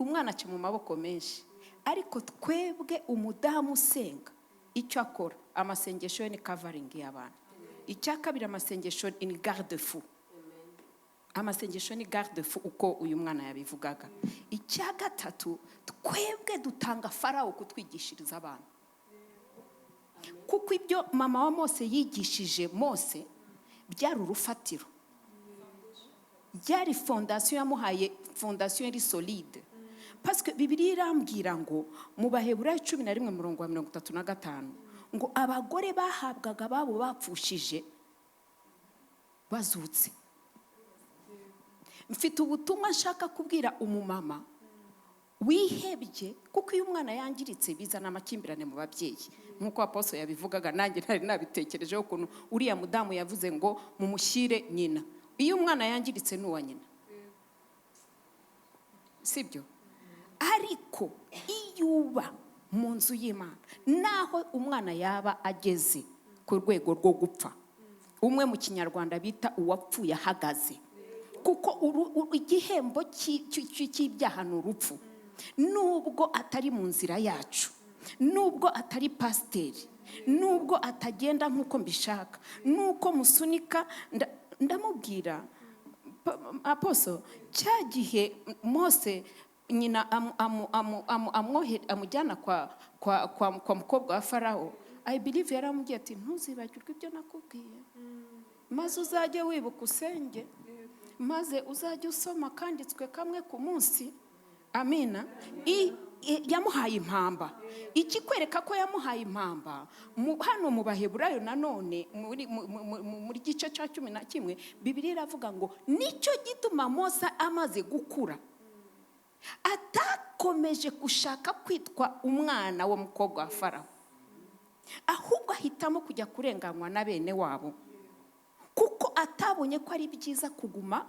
Umwana aca mu maboko menshi, ariko twebwe umudamu usenga, icyo akora, amasengesho ye ni covering y'abana. Icya kabiri, amasengesho ni garde fou. Amasengesho ni garde fou, uko uyu mwana yabivugaga. Icya gatatu, twebwe dutanga Farawo kutwigishiriza abana, kuko ibyo mama wa Mose yigishije Mose byari urufatiro, byari fondation. Yamuhaye fondation yari solide, parce que Bibiliya irambwira ngo mu Baheburayo 11 murongo wa 35 ngo abagore bahabwaga ababo bapfushije bazutse. Mfite ubutumwa nshaka kubwira umumama wihebye, kuko iyo umwana yangiritse bizana amakimbirane mu babyeyi, nk'uko apostle yabivugaga. Nanjye ntari nabitekerejeho ukuntu uriya mudamu yavuze ngo mumushyire nyina. Iyo umwana yangiritse ni uwa nyina, sibyo? Ariko iyo uba mu nzu y'Imana, naho umwana yaba ageze ku rwego rwo gupfa, umwe mu Kinyarwanda bita uwapfuye ahagaze, kuko igihembo cy'ibyaha ni urupfu. Nubwo atari mu nzira yacu, nubwo atari pasiteri, nubwo atagenda nk'uko mbishaka, nuko musunika, ndamubwira apostle, cya gihe Mose nyina amujyana kwa mukobwa wa Farawo, I believe yaramubwiye ati: "Ntuzibagirwe ibyo nakubwiye, maze uzajye wibuka usenge, maze uzajye usoma kanditswe kamwe ku munsi." Amina. Yamuhaye impamba. Ikikwereka ko yamuhaye impamba, hano mu Baheburayo nanone muri gice cya 11, Bibiliya iravuga ngo nicyo gituma Mose amaze gukura atakomeje gushaka kwitwa umwana w'umukobwa wa Farawo, ahubwo ahitamo kujya kurenganywa na bene wabo, kuko atabonye ko ari byiza kuguma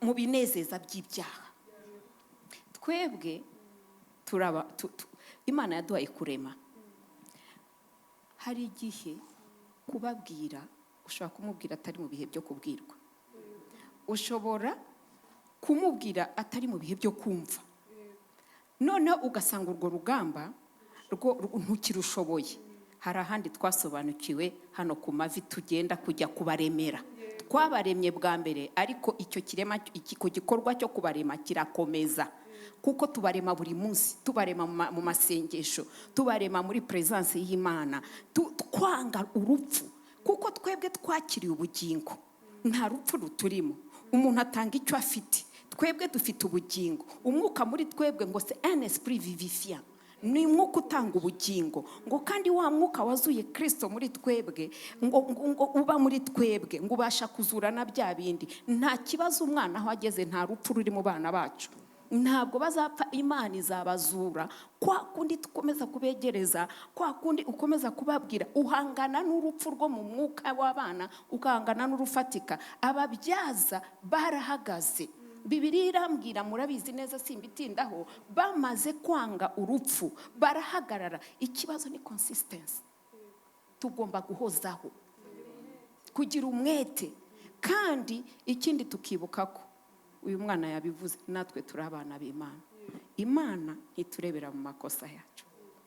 mu binezeza by'ibyaha. Twebwe turaba Imana yaduhaye kurema. Hari igihe kubabwira, ushobora kumubwira atari mu bihe byo kubwirwa, ushobora kumubwira atari mu bihe byo kumva, noneho ugasanga urwo rugamba rwo ntukirushoboye. Hari ahandi twasobanukiwe hano ku mavi tugenda kujya kubaremera. Twabaremye bwa mbere, ariko icyo kirema, iki gikorwa cyo kubarema kirakomeza, kuko tubarema buri munsi, tubarema mu masengesho, tubarema muri presence y'Imana, twanga urupfu, kuko twebwe twakiriye ubugingo, nta rupfu ruturimo. Umuntu atanga icyo afite. Twebwe dufite ubugingo, umwuka muri twebwe ngo c'est un esprit vivifiant, ni umwuka utanga ubugingo. Ngo kandi wa mwuka wazuye Kirisito muri twebwe, ngo uba muri twebwe, ngo ubasha kuzura na bya bindi. Nta kibazo, umwana aho ageze, nta rupfu ruri mu bana bacu, ntabwo bazapfa, Imana izabazura. Kwa kundi dukomeza kubegereza, kwa kundi ukomeza kubabwira, uhangana n'urupfu rwo mu mwuka w'abana, ugahangana n'urufatika. Ababyaza barahagaze. Bibiliya irambwira, murabizi neza, simbitindaho, bamaze kwanga urupfu barahagarara. Ikibazo ni consistency. Tugomba guhozaho, kugira umwete. Kandi ikindi tukibuka ko uyu mwana yabivuze, natwe turi abana b'Imana. Imana ntiturebera mu makosa yacu,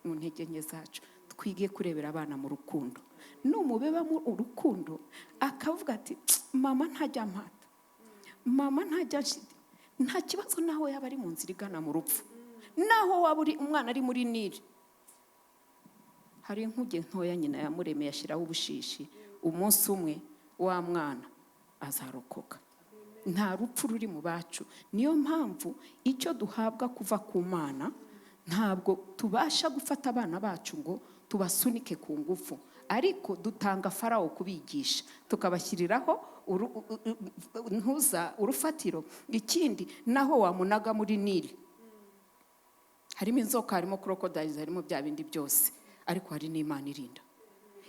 mu ntege nke zacu. Twige kurebera abana mu rukundo. Numubebamo urukundo, akavuga ati: "Mama ntajya ampata, mama ntajya anshidi," nta kibazo, naho yaba ari mu nzira igana mu rupfu, naho waba uri umwana ari muri Nili, hari inkuge ntoya nyina yamuremeye, ashyiraho ubushishi. Umunsi umwe wa mwana azarokoka. Nta rupfu ruri mu bacu. Niyo mpamvu icyo duhabwa kuva ku Mana, ntabwo tubasha gufata abana bacu ngo tubasunike ku ngufu, ariko dutanga Farawo kubigisha, tukabashyiriraho ntuza urufatiro. Ikindi, naho wamunaga muri Nili, harimo inzoka, harimo crocodiles, harimo bya bindi byose, ariko hari n'Imana irinda.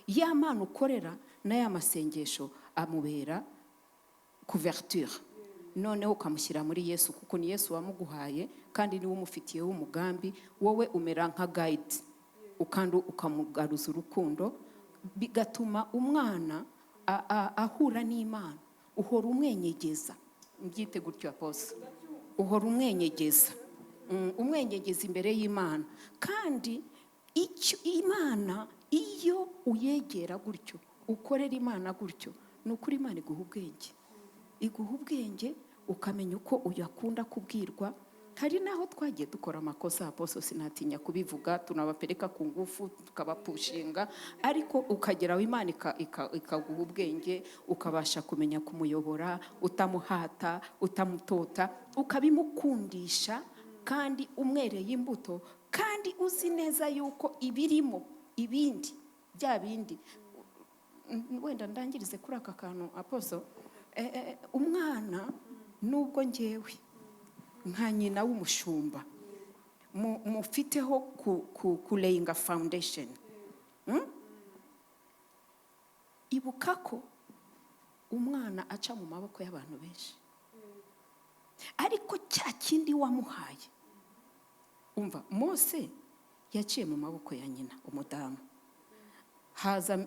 Ya Mana ukorera n'aya masengesho amubera couverture, noneho ukamushyira muri Yesu, kuko ni Yesu wamuguhaye kandi niwe umufitiyeho umugambi. Wowe umera nka guide, kandi ukamugaruza urukundo, bigatuma umwana ahura n'Imana. Uhora umwenyegeza, mbyite gutyo apostle, uhora umwenyegeza. Umwenyegeza imbere y'Imana. Kandi icyo Imana, iyo uyegera gutyo, ukorera Imana gutyo, ni ukuri Imana iguha ubwenge, iguha ubwenge, ukamenya uko uyakunda kubwirwa. Hari n'aho twagiye dukora amakosa, apostle, sinatinya kubivuga, tunabapereka ku ngufu, tukabapushinga, ariko ukagera aho Imana ikaguha ubwenge, ukabasha kumenya kumuyobora utamuhata, utamutota, ukabimukundisha kandi umwereye imbuto, kandi uzi neza yuko ibirimo ibindi bya bindi. Wenda ndangirize kuri aka kantu, apostle. Umwana, nubwo ngewe nka nyina w'umushumba mufiteho kulayinga foundation, Ibuka ko umwana aca mu maboko y'abantu benshi, ariko cya kindi wamuhaye, umva, Mose yaciye mu maboko ya nyina umudamu, haza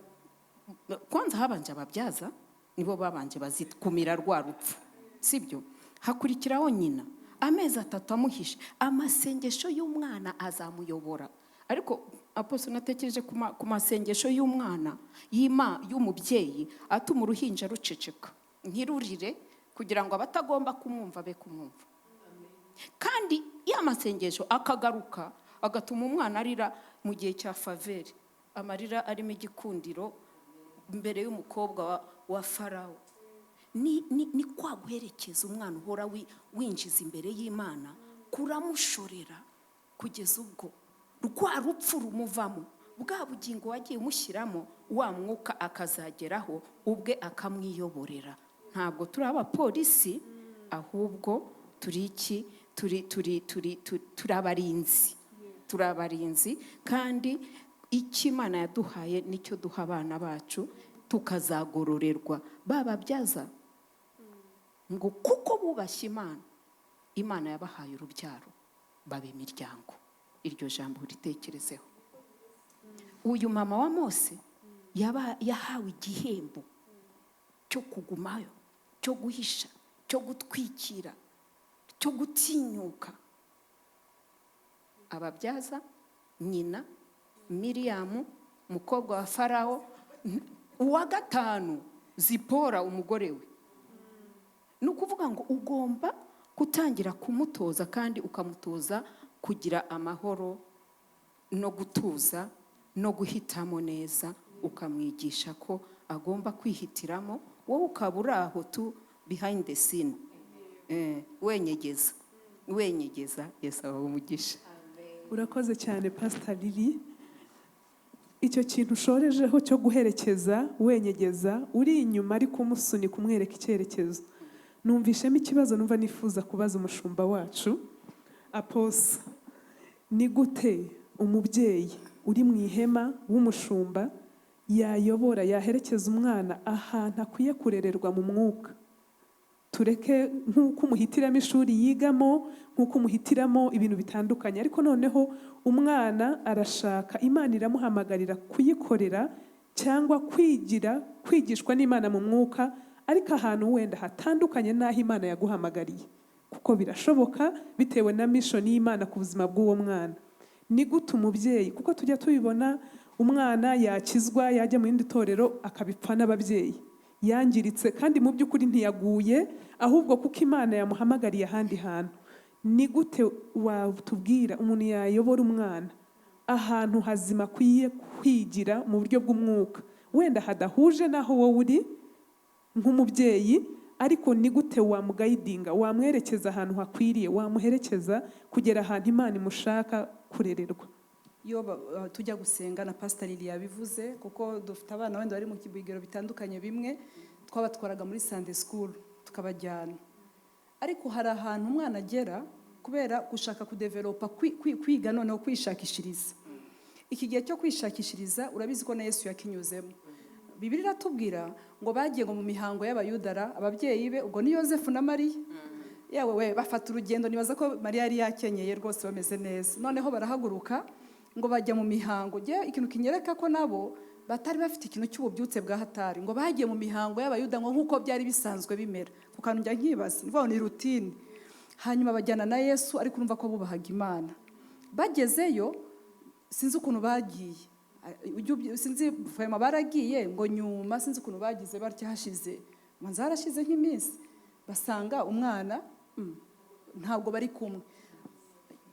kwanza habanje ababyaza, nibo babanje bazikumira rwa rupfu, sibyo? Hakurikiraho nyina, amezi 3 amuhishe. Amasengesho y'umwana azamuyobora. Ariko apostle, natekereje ku masengesho y'umwana y'umubyeyi atuma uruhinja ruceceka ntirurire, kugira ngo abatagomba kumwumva be kumwumva, kandi ya masengesho akagaruka agatuma umwana arira mu gihe cya faveur, amarira arimo igikundiro mbere y'umukobwa wa Farawo. Ni kwa guherekeza umwana uhora winjiza imbere y'Imana, kuramushorera kugeza ubwo rwa rupfu rumuvamo, bwa bugingo wagiye umushyiramo, wa mwuka akazageraho ubwe akamwiyoborera. Ntabwo turi abapolisi, ahubwo turi iki? Turi abarinzi, turi abarinzi. Kandi icyo Imana yaduhaye nicyo duha abana bacu, tukazagororerwa. Bababyaza ngo kuko bubashye Imana, Imana yabahaye urubyaro, baba imiryango. Iryo jambo ritekerezeho. Uyu mama wa Mose yahawe igihembo cyo kugumayo, cyo guhisha, cyo gutwikira, cyo gutinyuka ababyaza, nyina Miriyamu, umukobwa wa Farawo, uwa gatanu Zipora umugore we. Ni ukuvuga ngo ugomba gutangira kumutoza, kandi ukamutoza kugira amahoro no gutuza no guhitamo neza, ukamwigisha ko agomba kwihitiramo, wowe ukaba uri aho tu behind the scene, wenyegeza, wenyegeza. Yesu abahe umugisha. Urakoze cyane, Pasita Lili. Icyo kintu ushorejeho cyo guherekeza, wenyegeza, uri inyuma ariko umusunika, umwereka icyerekezo, numvishemo ikibazo numva nifuza kubaza umushumba wacu apostle. Ni gute umubyeyi uri mu ihema w'umushumba yayobora, yaherekeza umwana ahantu akwiye kurererwa mu mwuka? Tureke nk'uko umuhitiramo ishuri yigamo, nk'uko umuhitiramo ibintu bitandukanye, ariko noneho umwana arashaka, Imana iramuhamagarira kuyikorera cyangwa kwigira, kwigishwa n'Imana mu mwuka, ariko ahantu wenda hatandukanye n'aho Imana yaguhamagariye, kuko birashoboka bitewe na mission y'Imana ku buzima bw'uwo mwana. Ni gute umubyeyi, kuko tujya tubibona, umwana yakizwa, yajya mu rindi torero akabipfa n'ababyeyi, yangiritse, kandi mu by'ukuri ntiyaguye, ahubwo kuko Imana yamuhamagariye ahandi hantu. Ni gute watubwira umuntu yayobora umwana ahantu hazima akwiye kwigira mu buryo bw'umwuka, wenda hadahuje n'aho wowe uri nk'umubyeyi, ariko ni gute wamuguidinga, wamwerekeza ahantu hakwiriye, wamuherekeza kugera ahantu Imana imushaka kurererwa? Iyo tujya gusenga na Pastor Lili yabivuze, kuko dufite abana wenda bari mu bigero bitandukanye, bimwe twabatwaraga muri Sunday school tukabajyana, ariko hari ahantu umwana agera kubera gushaka kudevelopa, kwiga, noneho kwishakishiriza. Iki gihe cyo kwishakishiriza, urabizi ko na Yesu yakinyuzemo. Bibiliya iratubwira ngo bagiye ngo mu mihango y'Abayudara, ababyeyi be, ubwo ni Yosefu na Mariya. Yewe we, bafata urugendo, nibaza ko Mariya yari yakenyeye rwose, bameze neza. Noneho barahaguruka ngo bajya mu mihango. Njye ikintu kinyereka ko nabo batari bafite ikintu cy'ububyutse bwa hatari, ngo bagiye mu mihango y'Abayuda ngo nk'uko byari bisanzwe bimera. Ku kantu njya nkibaza, ni ukuvuga ngo ni routine. Hanyuma bajyana na Yesu, ariko urumva ko bubahaga Imana. Bagezeyo, sinzi ukuntu bagiye. Sinzi vraiment, baragiye ngo nyuma sinzi ukuntu bagize batya, hashize manza harashize nk'iminsi, basanga umwana ntabwo bari kumwe.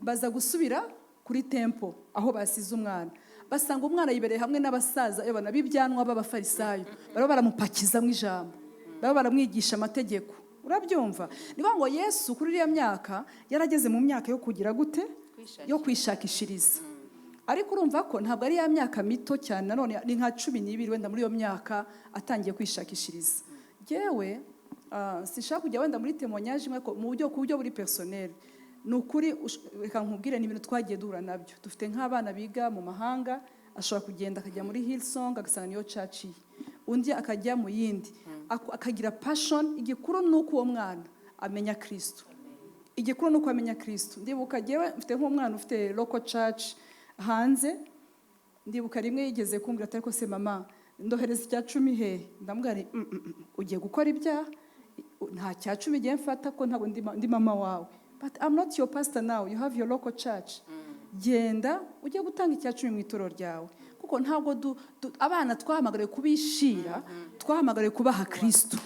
Baza gusubira kuri temple aho basize umwana, basanga umwana yibereye hamwe n'abasaza bana b'ibyanwa b'Abafarisayo, baraba baramupakizamo ijambo, baba baramwigisha amategeko. Urabyumva? Ni ngo Yesu kuri iriya myaka yarageze mu myaka yo kugira gute? Yo kwishakishiriza. Ariko urumva ko ntabwo ari ya myaka mito cyane nanone, ni nka 12 wenda muri iyo myaka atangiye kwishakishiriza. Yewe, sinshaka kujya wenda muri témoignage imwe ko mu buryo ku buryo buri personnel. Ni ukuri, reka nkubwire, ni ibintu twagiye duhura nabyo. Dufite nk'abana biga mu mahanga, ashobora kugenda akajya muri Hillsong, agasanga niyo church ye, undi akajya mu yindi, akagira passion. Igikuru ni uko uwo mwana amenya Kristo. Igikuru ni uko amenya Kristo. Ndibuka jyewe mfite nk'umwana ufite local church hanze. Ndibuka rimwe yigeze kumbwira ati: "Ariko se mama, ndohereza icya cumi hehe?" Ndamubwira nti: Ugiye gukora ibyaha. Nta cya cumi igiye mfata ko ntabwo ndi mama wawe. But I'm not your pastor now. You have your local church. Genda ujye gutanga icya cumi mu itorero ryawe." Kuko ntabwo abana twahamagariwe kubishira, twahamagariwe kubaha Kristo.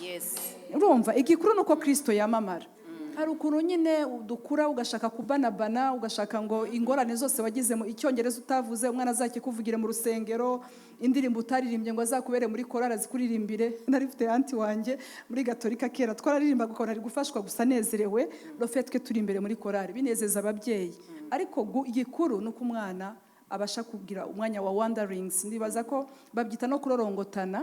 Urumva, igikuru ni uko Kristo yamamara. Hari ukuntu nyine dukura ugashaka kubanabana, ugashaka ngo ingorane zose wagize mu Icyongereza utavuze umwana azakikuvugire mu rusengero, indirimbo utaririmbye ngo azakubere muri korali azikuririmbire. Nari mfite aunty wanjye muri Gatolika kera, twararirimbaga ukabona ari gufashwa gusa, anezerewe le fait que turi imbere muri korali, binezeza ababyeyi. Ariko igikuru ni uko umwana abasha kugira umwanya wa wanderings. Ndibaza ko babyita no kurorongotana,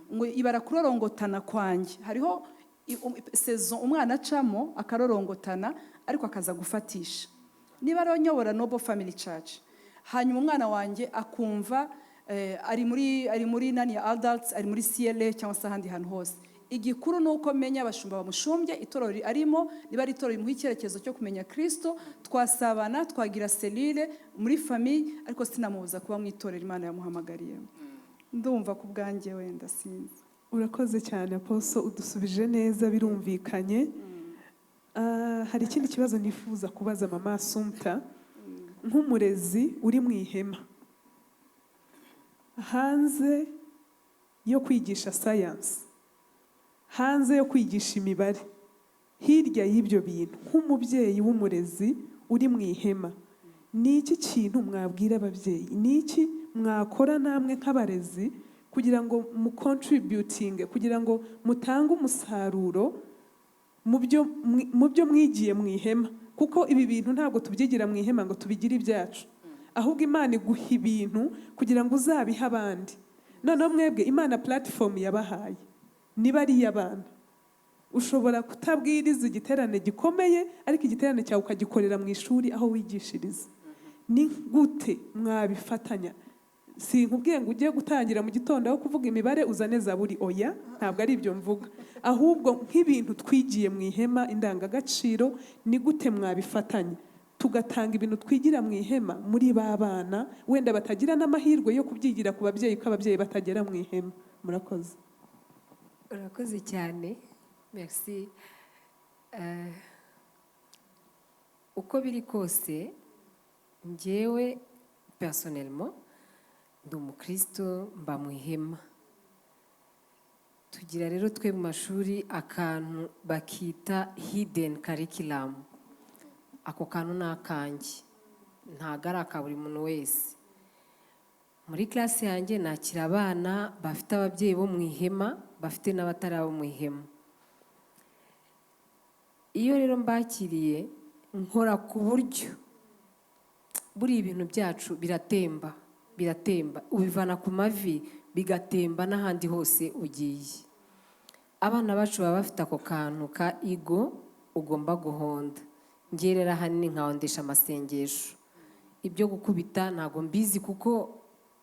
ngo ibara kurorongotana kwanjye. Hariho saison umwana acamo akarorongotana, ariko akaza gufatisha. Niba rero nyobora Noble Family Church, hanyuma umwana wanjye akumva ari muri nani ya adults, ari muri CLA cyangwa se ahandi hantu hose, igikuru ni uko menya abashumba bamushumbye, itorero arimo niba ari itorero rimuha icyerekezo cyo kumenya Kristo, twasabana, twagira cellule muri famille, ariko sinamubuza kuba mu itorero Imana yamuhamagariyemo. Ndumva ku bwanjye wenda sinzi. Urakoze cyane, Apostle, udusubije neza, birumvikanye. Hari ikindi kibazo nifuza kubaza mama Assumpta. Nk'umurezi uri mu ihema, hanze yo kwigisha sayansi, hanze yo kwigisha imibare, hirya y'ibyo bintu, nk'umubyeyi w'umurezi uri mu ihema, ni iki kintu mwabwira ababyeyi? Ni iki mwakora namwe nk'abarezi kugira ngo mucontributinge, kugira ngo mutange umusaruro mu byo mwigiye mu ihema? Kuko ibi bintu ntabwo tubyigira mu ihema ngo tubigire ibyacu, ahubwo Imana iguha ibintu kugira ngo uzabihe abandi. Noneho mwebwe Imana platform yabahaye niba ari iy'abana, ushobora kutabwiriza igiterane gikomeye, ariko igiterane cyawe ukagikorera mu ishuri aho wigishiriza. Ni gute mwabifatanya? Sinkubwiye ngo ujye gutangira mu gitondo aho kuvuga imibare uzane zaburi, oya, ntabwo ari ibyo mvuga. Ahubwo nk'ibintu twigiye mu ihema, indangagaciro, ni gute mwabifatanya tugatanga ibintu twigira mu ihema muri ba bana wenda batagira n'amahirwe yo kubyigira ku babyeyi, ko ababyeyi batagera mu ihema? Murakoze. Urakoze cyane, merci. Uko biri kose, njyewe personnellement ndi umukristo, mba mu ihema. Tugira rero twe mu mashuri akantu bakita hidden curriculum. Ako kantu ni akanjye, ntabwo ari aka buri muntu wese. Muri classe yanjye nakira abana bafite ababyeyi bo mu ihema, bafite n'abatari abo mu ihema. Iyo rero mbakiriye, nkora ku buryo buriya ibintu byacu biratemba, biratemba, ubivana ku mavi bigatemba n'ahandi hose ugiye. Abana bacu baba bafite ako kantu ka ego ugomba guhonda. Ngewe rero ahanini nkahondesha amasengesho. Ibyo gukubita ntabwo mbizi, kuko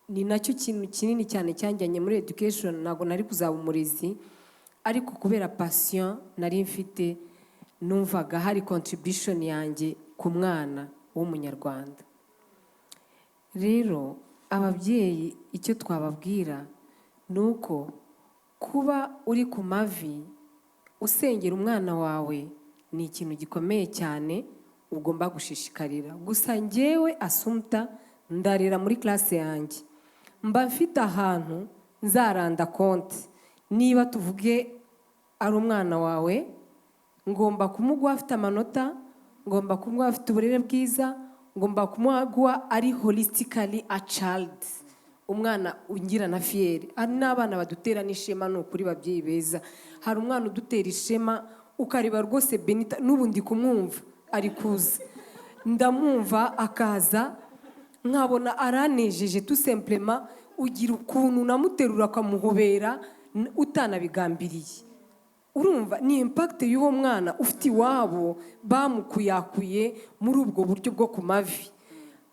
ni nacyo kintu kinini cyane cyanjyanye muri education. Ntabwo nari kuzaba umurezi, ariko kubera passion nari mfite, numvaga hari contribution yanjye ku mwana w'Umunyarwanda. Rero ababyeyi icyo twababwira ni uko kuba uri ku mavi usengera umwana wawe. Ni ikintu gikomeye cyane ugomba gushishikarira. Gusa njyewe Assumpta ndarera muri classe yanjye, mba mfite ahantu nzaranda compte. Niba tuvuge ari umwana wawe, ngomba kumuguha afite amanota, ngomba kumuha afite uburere bwiza, ngomba kumuha ari holistically a child, umwana ungira na fierté. Hari n'abana badutera n'ishema, ni ukuri babyeyi beza. Hari umwana udutera ishema, ukareba rwose Benita, n'ubu ndi kumwumva ari kuza, ndamwumva akaza, nkabona aranejeje tout simplement. Ugira ukuntu unamuterura ukamuhobera utanabigambiriye. Urumva ni impact y'uwo mwana ufite iwabo bamukuyakuye muri ubwo buryo bwo ku mavi.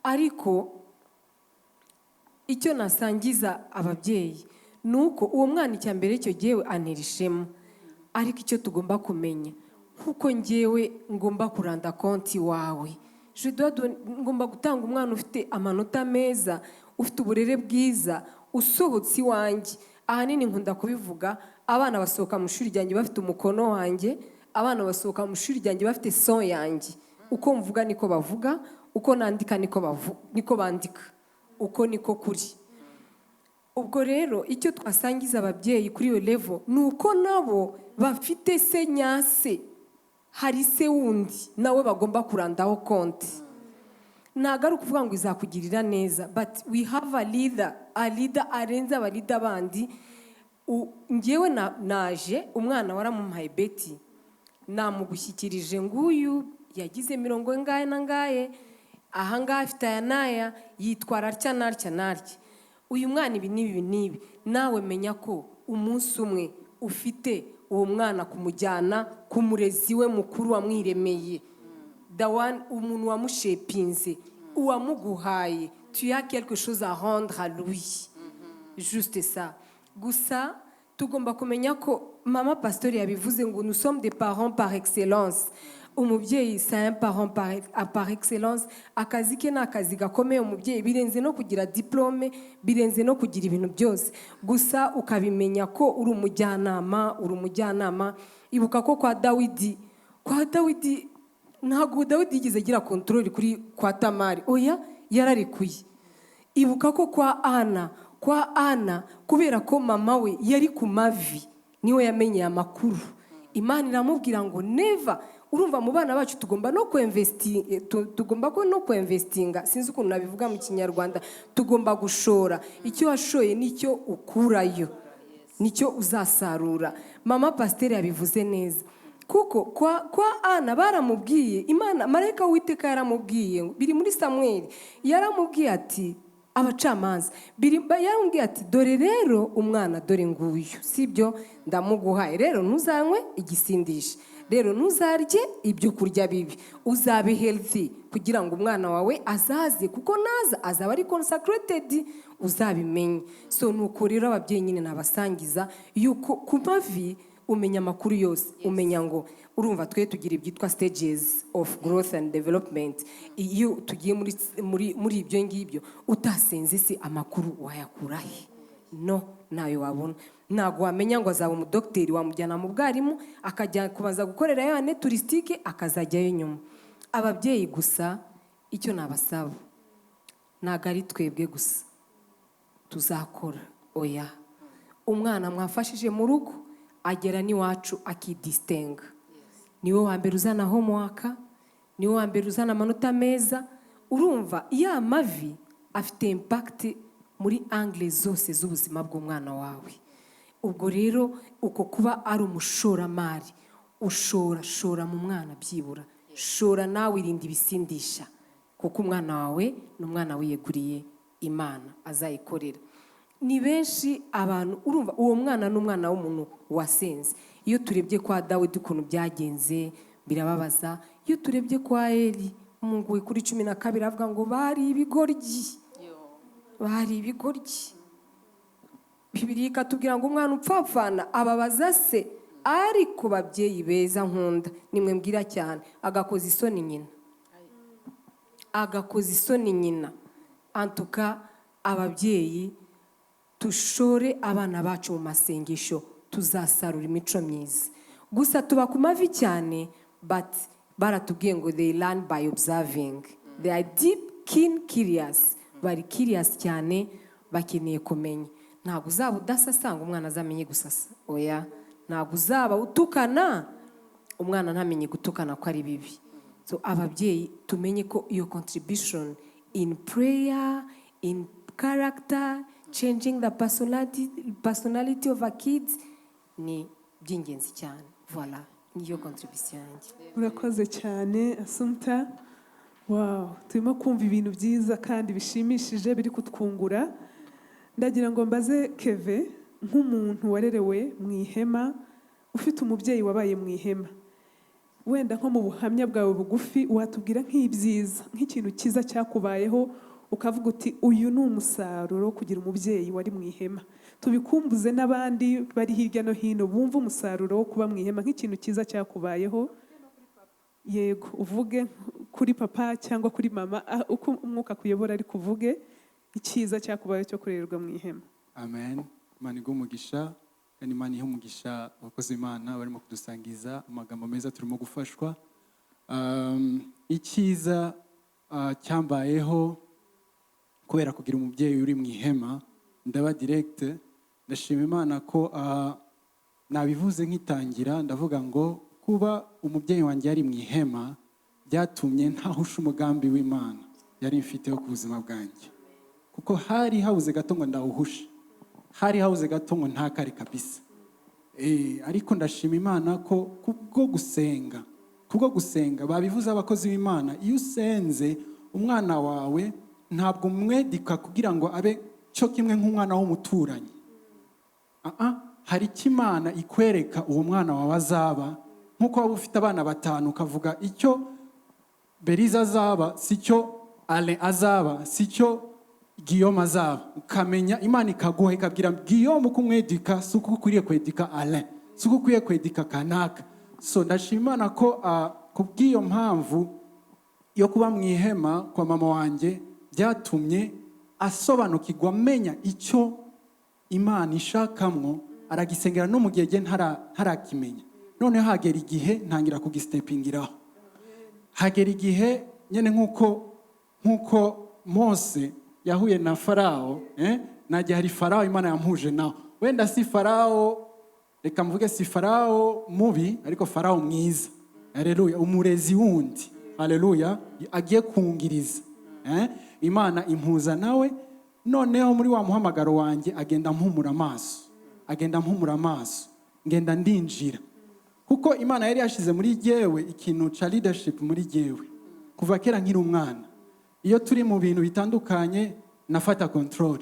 Ariko icyo nasangiza ababyeyi ni uko uwo mwana, icya mbere icyo gihe antera ishema. Ariko icyo tugomba kumenya, nk'uko ngewe ngomba kuranda compte iwawe, Je dois ngomba gutanga umwana ufite amanota meza, ufite uburere bwiza, usohotse iwanjye. Ahanini nkunda kubivuga, abana basohoka mu ishuri ryanjye bafite umukono wanjye, abana basohoka mu ishuri ryanjye bafite son yanjye. Uko mvuga niko bavuga, uko nandika niko bandika, uko niko kuri. Ubwo rero icyo twasangiza ababyeyi kuri iyo level ni uko nabo bafite se nyase, hari se wundi nawe bagomba kurandaho compte. Ntabwo ari ukuvuga ngo izakugirira neza, but we have a leader, a leader arenze aba leader bandi. Njyewe naje umwana waramumpaye Beti, namugushyikirije, nguyu yagize mirongo ngahe na ngahe, ahangaha afite aya n'aya, yitwara atya n'atya n'atya, uyu mwana ibi n'ibi n'ibi. Nawe menya ko umunsi umwe ufite uwo mwana kumujyana ku murezi we mukuru wamwiremeye, the one, umuntu wamushepinze, uwamuguhaye. Tu as quelque chose à rendre à lui, juste ça. Gusa tugomba kumenya ko mama pasteur yabivuze ngo nous sommes des parents par excellence. Umubyeyi, c'est un parent par excellence. Akazi ke ni akazi gakomeye. Umubyeyi birenze no kugira diplôme, birenze no kugira ibintu byose. Gusa ukabimenya ko uri umujyanama, uri umujyanama. Ibuka ko kwa Dawidi ntabwo Dawidi yigeze agira contrôle kuri kwa Tamari, oya, yararekuye. Ibuka ko kwa Ana, kubera ko mama we yari ku mavi, niwe yamenyeye amakuru. Imana iramubwira ngo never. Urumva mu bana bacu tugomba ko no kwemvesitinga, sinzi ukuntu nabivuga mu Kinyarwanda, tugomba gushora. Icyo washoye nicyo ukurayo, nicyo uzasarura. Mama pasiteri yabivuze neza, kuko kwa Ana baramubwiye, Imana, marayika w'Uwiteka yaramubwiye, biri muri Samweli, yaramubwiye ati, Abacamanza yaramubwiye ati: "Dore rero umwana, dore nguyu, sibyo? Ndamuguhaye. Rero ntuzanywe igisindisha, rero ntuzarye ibyo kurya bibi, uzabe healthy kugira ngo umwana wawe azaze, kuko naza azaba ari consecrated, uzabimenye." So nuko rero ababyeyi nyine nabasangiza yuko ku mavi umenya amakuru yose, umenya ngo urumva twe tugira ibyitwa stages of growth and development. Iyo tugiye muri ibyo ngibyo, utasenze se amakuru wayakura he? No ntayo wabona. Ntabwo wamenya ngo azaba umudogiteri, wamujyana mu bwarimu, akajya kubanza gukorera ya année touristique, akazajyayo nyuma. Ababyeyi gusa icyo nabasaba, ntabwo ari twebwe gusa tuzakora, oya. Umwana mwafashije mu rugo agera n'iwacu akidisitenga, niwe wa mbere uzana homework, niwe wa mbere uzana amanota meza. Urumva ya mavi afite impact muri angle zose z'ubuzima bw'umwana wawe. Ubwo rero uko kuba ari umushoramari, ushora, shora mu mwana, byibura shora nawe, irinda ibisindisha, kuko umwana wawe ni umwana wiyeguriye Imana, azayikorera. Ni benshi abantu, urumva uwo mwana ni umwana w'umuntu wasenze. Iyo turebye kwa Dawidi ukuntu byagenze birababaza. Iyo turebye kwa Eli umuhungu we kuri 12 avuga ngo bari ibigoryi, bari ibigoryi. Bibiliya ikatubwira ngo umwana upfapfana ababaza se. Ariko babyeyi beza nkunda, nimwe mbwira cyane, agakoza isoni nyina, agakoza isoni nyina. Antuka ababyeyi, tushore abana bacu mu masengesho, tuzasarura imico myiza. Gusa tuba ku mavi cyane. But baratubwiye ngo they learn by observing. They are deep, keen, curious. Bari curious cyane, bakeneye kumenya. Ntabwo uzaba udasasa ngo umwana azamenye gusasa, oya. Ntabwo uzaba utukana, umwana ntamenye gutukana ko ari bibi. So ababyeyi tumenye ko iyo contribution in prayer, in character, changing the personality of our kids ni by'ingenzi cyane. Voilà, niyo contribution yanjye. Urakoze cyane, Asumta. Wow, turimo kumva ibintu byiza kandi bishimishije biri kutwungura. Ndagira ngo mbaze Keve, nk'umuntu warerewe mu ihema, ufite umubyeyi wabaye mu ihema, wenda nko mu buhamya bwawe bugufi watubwira nk'ibyiza, nk'ikintu cyiza cyakubayeho, ukavuga uti: "Uyu ni umusaruro wo kugira umubyeyi wari mu ihema." Tubikumbuze n'abandi bari hirya no hino bumva umusaruro wo kuba mu ihema, nk'ikintu cyiza cyakubayeho. Yego, uvuge kuri papa cyangwa kuri mama, uko umwuka akuyobora, ariko uvuge icyiza cyakubayeho cyo kurererwa mu ihema. Amen. Imana iguhe umugisha, kandi Imana ihe umugisha abakozi b'Imana barimo kudusangiza amagambo meza, turimo gufashwa. Icyiza cyambayeho kubera kugira umubyeyi uri mu ihema, ndaba direct. Ndashima Imana ko nabivuze nkitangira, ndavuga ngo kuba umubyeyi wanjye yari mu ihema byatumye ntahusha umugambi w'Imana yari mfiteho ku buzima bwanjye, kuko hari habuze gato ngo ndawuhushe, hari habuze gato ngo ntakare kabisa. Ariko ndashima Imana ko kubwo gusenga, babivuze abakozi b'Imana, iyo usenze umwana wawe ntabwo umwedika kugira ngo abe cyo kimwe nk'umwana w'umuturanyi. Ah, ah, hari icyo Imana ikwereka uwo mwana wawe azaba. Nk'uko waba ufite abana batanu, ukavuga icyo Beriza azaba si cyo Ale azaba, si cyo Guillaume azaba. Ukamenya Imana ikaguha, ikabwira Guillaume uko umwedika si uko ukwiriye kwedika Alain, si uko ukwiye kwedika kanaka. So ndashima Imana ko kubw'iyo mpamvu yo kuba mu ihema kwa mama wanjye byatumye asobanukirwa, amenya icyo Imana ishakamwo, aragisengera no mu gihe jye ntarakimenya. Noneho hagera igihe ntangira kugisitepingiraho. Hagera igihe nyine nk'uko Mose yahuye na Farawo, eh? Najya hari Farawo Imana yampuje nawe. Wenda si Farawo, reka mvuge si Farawo mubi, ariko Farawo mwiza, haleluya, umurezi wundi, haleluya, agiye kungiriza, eh? Imana impuza nawe. Noneho muri wa muhamagaro wanjye agenda mpumura amaso, agenda mpumura amaso, ngenda ndinjira, kuko Imana yari yashize muri jyewe ikintu ca leadership muri jyewe kuva kera nkiri umwana. Iyo turi mu bintu bitandukanye nafata control,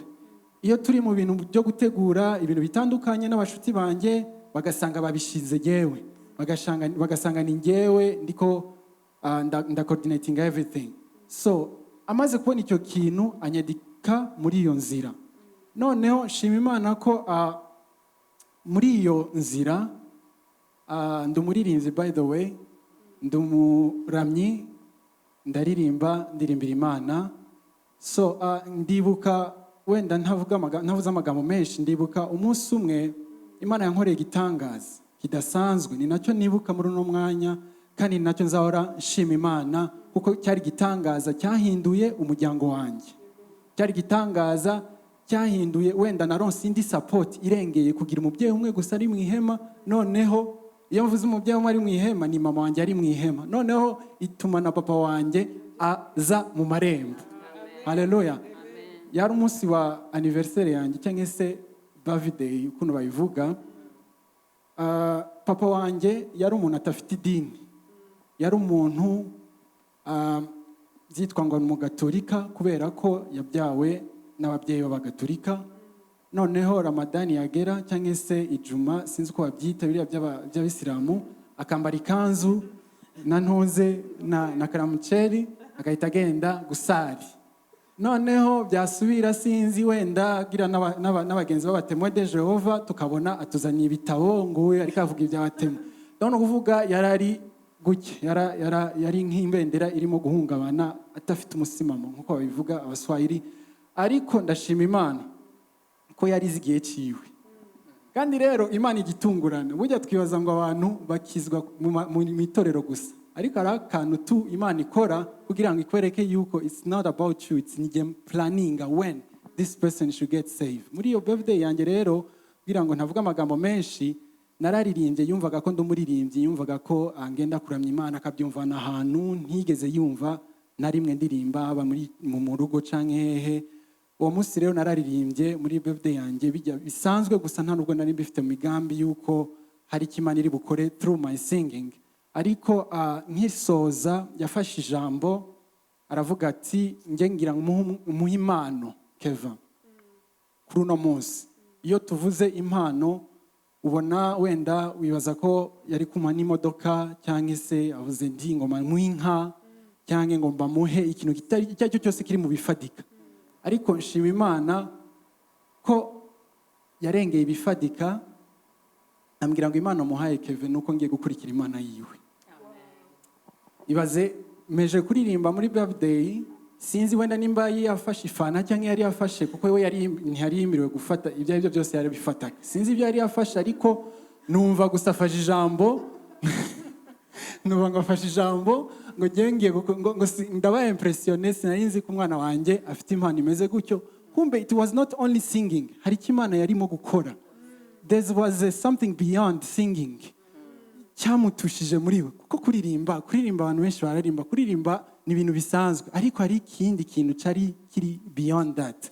iyo turi mu bintu byo gutegura ibintu bitandukanye n'abashuti banjye, bagasanga babishize jyewe, bagasanga ni njyewe ndiko nda coordinating everything. So amaze kubona icyo kintu anyedika muri iyo nzira. Noneho nshima Imana ko muri iyo nzira ndi umuririmbyi, by the way, ndi umuramyi, ndaririmba, ndirimbira Imana. So ndibuka, wenda ntavuze amagambo menshi, ndibuka umunsi umwe Imana yankoreye igitangaza kidasanzwe. Ni nacyo nibuka muri uno mwanya, kandi ni nacyo nzahora nshima Imana, kuko cyari igitangaza cyahinduye umuryango wanjye, cyari igitangaza cyahinduye, wenda naronse indi support irengeye kugira umubyeyi umwe gusa ari mu ihema. Noneho iyo mvuze umubyeyi umwe ari mu ihema, ni mama wanjye ari mu ihema, noneho ituma na papa wanjye aza mu marembo, haleluya. Yari umunsi wa anniversaire yanjye cyangwa se birthday, ukuntu babivuga. Papa wanjye yari umuntu adafite idini, yari umuntu byitwa ngo ni umugatolika kubera ko yabyawe n'ababyeyi b'abagatolika. Noneho Ramadani yagera cyangwa se ijuma, sinzi uko babyita biriya by'abisilamu, akambara ikanzu na ntuze na karamuceri, agahita agenda gusari. Noneho byasubira, sinzi, wenda agira n'abagenzi b'abatemo de Jehova, tukabona atuzaniye ibitabo nguyu ariko avuga iby'abatemo. Ndabona kuvuga yari ari gutya, yari nk'imbendera irimo guhungabana, adafite umusimamo nk'uko babivuga Abaswahili. Ariko ndashima Imana ko yari izi igihe ciwe. Kandi rero Imana igitungurana. Burya twibaza ngo abantu bakizwa mu itorero gusa, ariko hari akantu tu Imana ikora kugira ngo ikwereke yuko it's not about you, it's njye planning when this person should get saved. Muri iyo birthday yanjye rero, kugira ngo ntavuga amagambo menshi, nararirimbye. Yumvaga ko ndi umuririmbyi, yumvaga ko ngenda kuramya Imana, akabyumvana ahantu ntigeze yumva na rimwe ndirimba, haba muri mu rugo canke hehe. Uwo munsi rero nararirimbye muri birthday yanjye, bijya bisanzwe gusa, nta nubwo nari mbifite mu migambi yuko hari icyo Imana iri bukore through my singing. Ariko nkisoza yafashe ijambo aravuga ati: "Njye ngira ngo umuhe impano Kevin kuri uno munsi." Iyo tuvuze impano, ubona wenda wibaza ko yari kumuha n'imodoka, cyangwa se avuze ndi ngo muhe inka, cyangwa ngo mbamuhe ikintu kitari icyo ari cyo cyose kiri mu bifatika. Ariko nshima Imana ko yarengeye ibifatika, ambwira ngo Imana muhaye Kevin nuko ngiye gukurikira Imana yiwe. Ibaze, meje kuririmba muri birthday, sinzi wenda nimba yafashe ifana cyangwa yari yafashe, kuko we yari ntiyari yemerewe gufata ibyo ari byo byose yarabifataga. Sinzi ibyo yari yafashe, ariko numva gusa afashe ijambo, numva ngo afashe ijambo ngo ngiye ngiye ngo ndabaye impressionné. Sinari nzi ko umwana wanjye afite impano imeze gutyo. Kumbe it was not only singing, hari icyo Imana yarimo gukora. There was something beyond singing cyamutushije muri we, kuko kuririmba abantu benshi bararirimba, kuririmba ni ibintu bisanzwe, ariko hari ikindi kintu cyari kiri beyond that.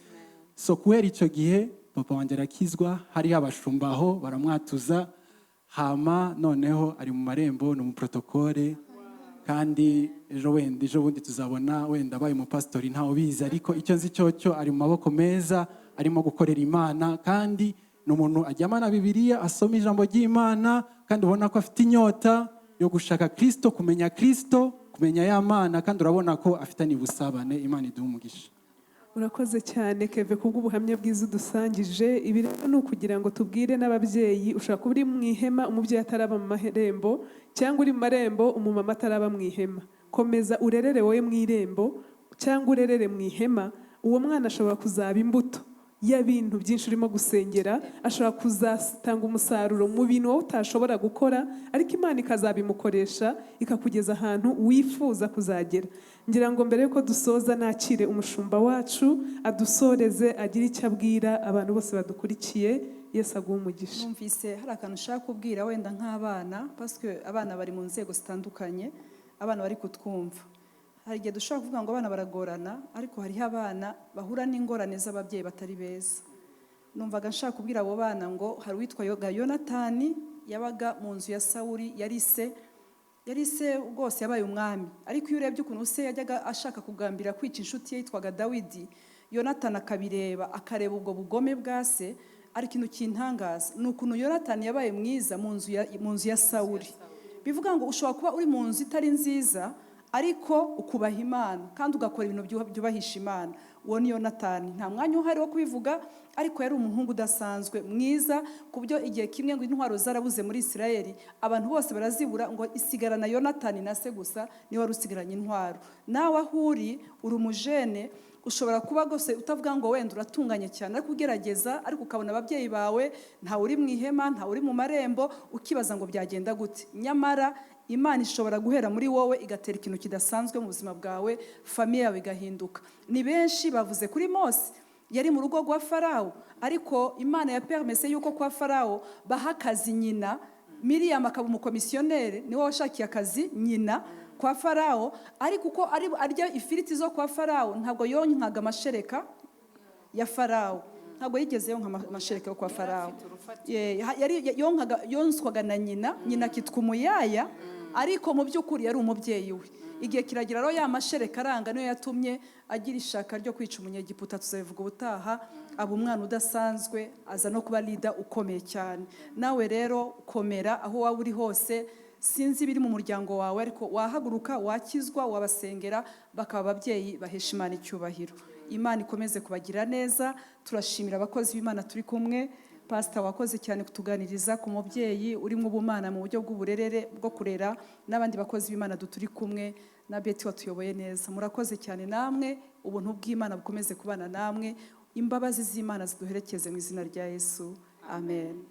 So guhera icyo gihe papa wanjye arakizwa, hariho abashumba aho baramwatuza, hama noneho ari mu marembo, ni umuprotokole, kandi ejo wenda ejo bundi tuzabona wenda abaye umupasitori, ntawe ubizi. Ariko icyo nzi cyo cyo ari mu maboko meza, arimo gukorera Imana, kandi ni umuntu ajyama na Bibiliya, asoma ijambo ry'Imana, kandi ubona ko afite inyota yo gushaka Kirisito, kumenya Kirisito, kumenya ya Mana, kandi urabona ko afitanye ubusabane. Imana iduha umugisha. Urakoze cyane Keve kubw'ubuhamya bwiza udusangije. Ibi rero ni ukugira ngo tubwire n'ababyeyi: ushobora kuba uri mu ihema umubyeyi ataraba mu marembo, cyangwa uri mu marembo umumama ataraba mu ihema. Komeza urerere wowe mu irembo cyangwa urerere mu ihema. Uwo mwana ashobora kuzaba imbuto y'ibintu byinshi urimo gusengera, ashobora kuzatanga umusaruro mu bintu wowe utashobora gukora, ariko Imana ikazabimukoresha ikakugeza ahantu wifuza kuzagera. Ngira ngo mbere yuko dusoza, nakire umushumba wacu adusoreze, agire icyo abwira abantu bose badukurikiye. Yesu aguhe umugisha. Numvise hari akantu ushaka kubwira wenda nk'abana, parce que abana bari mu nzego zitandukanye, abana bari kutwumva. Hari igihe dushobora kuvuga ngo abana baragorana, ariko hariho abana bahura n'ingorane z'ababyeyi batari beza. Numvaga nshaka kubwira abo bana ngo hari uwitwa Yoga Yonatani, yabaga mu nzu ya Sawuri, yari se rwose, yabaye umwami. Ariko iyo urebye ukuntu se yajyaga ashaka kugambira kwica inshuti ye yitwaga Dawidi, Yonatani akabireba, akareba ubwo bugome bwa se. Ariko ikintu kintangaza ni ukuntu Yonatani yabaye mwiza mu nzu ya Sawuri. Bivuga ngo ushobora kuba uri mu nzu itari nziza, ariko ukubaha Imana kandi ugakora ibintu byubahisha Imana. Uwo ni Yonatani. Nta mwanya uhari wo kubivuga, ariko yari umuhungu udasanzwe mwiza, ku buryo igihe kimwe ngo intwaro zarabuze muri Isirayeli, abantu bose barazibura, ngo isigarana Yonatani na se gusa, niwe wari usigaranye intwaro. Nawe aho uri, uri umujene, ushobora kuba rwose utavuga ngo wenda uratunganye cyane, ariko ugerageza, ariko ukabona ababyeyi bawe ntawe uri mu ihema, ntawe uri mu marembo, ukibaza ngo byagenda gute? Nyamara Imana ishobora guhera muri wowe igatera ikintu kidasanzwe mu buzima bwawe, famille yawe igahinduka. Ni benshi bavuze kuri Mose, yari mu rugo rwa Farawo, ariko Imana ya permise yuko kwa Farawo baha akazi nyina Miriam, akaba umukomisiyoneri, niwe washakiye akazi nyina kwa Farawo. Ariko uko ari arya ifiriti zo kwa Farawo, ntabwo yonkaga amashereka ya Farawo, ntabwo yigeze yonka amashereka yo kwa Farawo. Yari yonkaga, yonswaga na nyina, nyina akitwa umuyaya, ariko mu by'ukuri yari umubyeyi we. Igihe kiragira rero ya mashereka aranga, niyo yatumye agira ishaka ryo kwica Umunyegiputa, tuzabivuga ubutaha. Aba umwana udasanzwe, aza no kuba leader ukomeye cyane. Nawe rero komera aho waba uri hose. Sinzi ibiri mu muryango wawe, ariko wahaguruka, wakizwa, wabasengera, bakaba ababyeyi bahesha Imana icyubahiro. Imana ikomeze kubagira neza. Turashimira abakozi b'Imana turi kumwe. Pasita, wakoze cyane kutuganiriza ku mubyeyi urimo ubumana mu buryo bw'uburerere bwo kurera, n'abandi bakozi b'Imana turi kumwe, na Beti watuyoboye neza. Murakoze cyane namwe. Ubuntu bw'Imana bukomeze kubana namwe, imbabazi z'Imana ziduherekeze mu izina rya Yesu, amen.